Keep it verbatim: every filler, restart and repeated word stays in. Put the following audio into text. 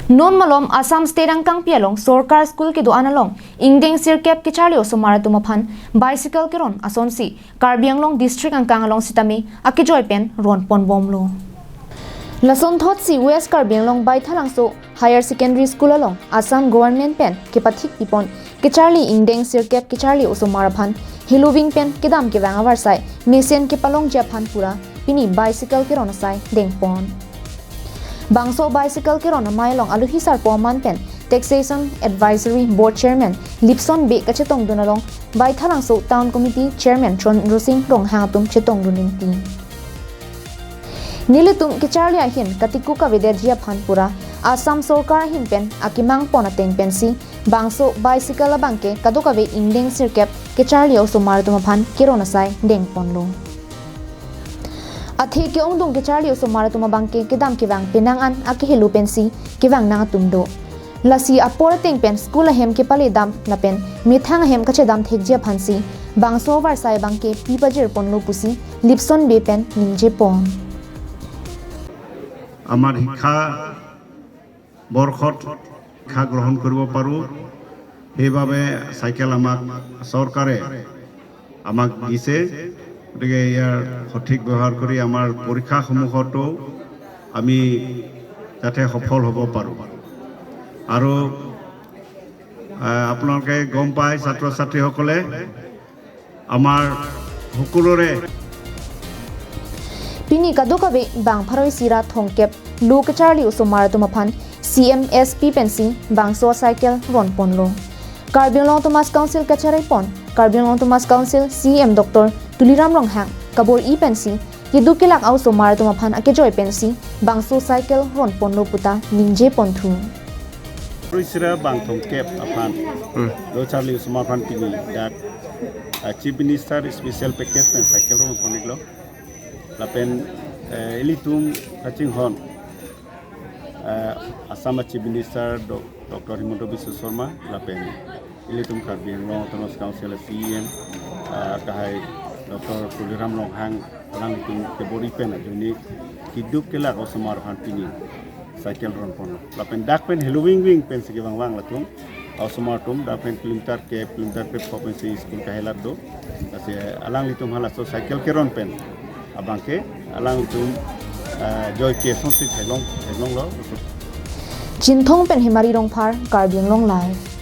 Non malom Assam State angkangpi along sorkar school kedo-an along ingdeng sirkep kecharli osomar atum aphan bicycle keron asonsi Karbi Anglong district angkang along sitame akejoi pen ron ponbomlo. Lasonthotsi West Karbi Anglong Baithalangso Higher Secondary School along Assam Government pen kepathik pipon kecharli ingdeng sirkep kecharli osomar aphan heloving pen kedam kevang avarsai mesen kepalongji aphan pura pini bicycle keron asai dengpon. Bangso bicycle keron amei along alohi sarpo aman pen Taxation Advisory Board Chairman Lipson Bey kachetongdun along Baithalangso Town Committee Chairman Chandra Sing Ronghang atum chetongdun ningti. Nelitum kecharli ahin katiko kavedetji aphan pura Assam sorkar ahin pen akemang pon ateng pensi bangso bicycle abangke kadokave ingdeng sirkep kecharli osomar atum aphan keron asai dengponlo. Athe ke-ongdung kecharli osomar atum abangke kedam kevang penang an akehelo pensi kevang nang atum do. Lasi apor ateng pen school ahem kepale dam lapen methang ahem kachedam thekji aphansi bangso avarsai abangke pi pajirponlo pusi Lipson Bey pen ningjepon. আমাৰ শিক্ষা বৰ্ষত শিক্ষা গ্ৰহণ কৰিব পাৰোঁ, সেইবাবে চাইকেল আমাক চৰকাৰে আমাক দিছে। গতিকে ইয়াৰ সঠিক ব্যৱহাৰ কৰি আমাৰ পৰীক্ষাসমূহতো আমি যাতে সফল হ'ব পাৰোঁ। আৰু আহ, আপোনালোকে গম পায়, ছাত্ৰ ছাত্ৰীসকলে আমাৰ সকলোৰে Pini kadokave bang pharo isi ra thomkep lo kecharli osomar atum aphan C M S P pensi bangso cycle ronponlo. Karbi Anglong Autonomous Council kacherai pon, Karbi Anglong Autonomous Council C E M Doctor Tuliram Ronghang kabor-i pensi keduk kelak a-osomar atum aphan akejoi pensi bangso cycle ronponlo puta ningjeponthu. Pharo isi ra bang thomkep aphan lo charli osomar aphan pini dak, ah, Chief Minister Special Package pen cycle ronpon-iklo. Lapen, eh, ilitum kachinghon, eh, Assam Chief Minister Do-, Doctor Himanta Biswa Sarma lapen ilitum Karbi Anglong Autonomous Council C E M, ah, kahai Doctor Tuliram Ronghang alangtum kebor-i pen ajoine keduk kelak osomar aphan pini cycle ronponlo. Lapen dak pen heloving ving pensi kevang vang latum osomar atum dak pen kilometer ke kilometer krepho pensi school kahelat do. Lasi alanglitum halaso cycle keron pen abangke alanglitum, ah, joike asonsi theklong theklonglo. Chinthong pen Hemari Rongphar, Karbi Anglong Live.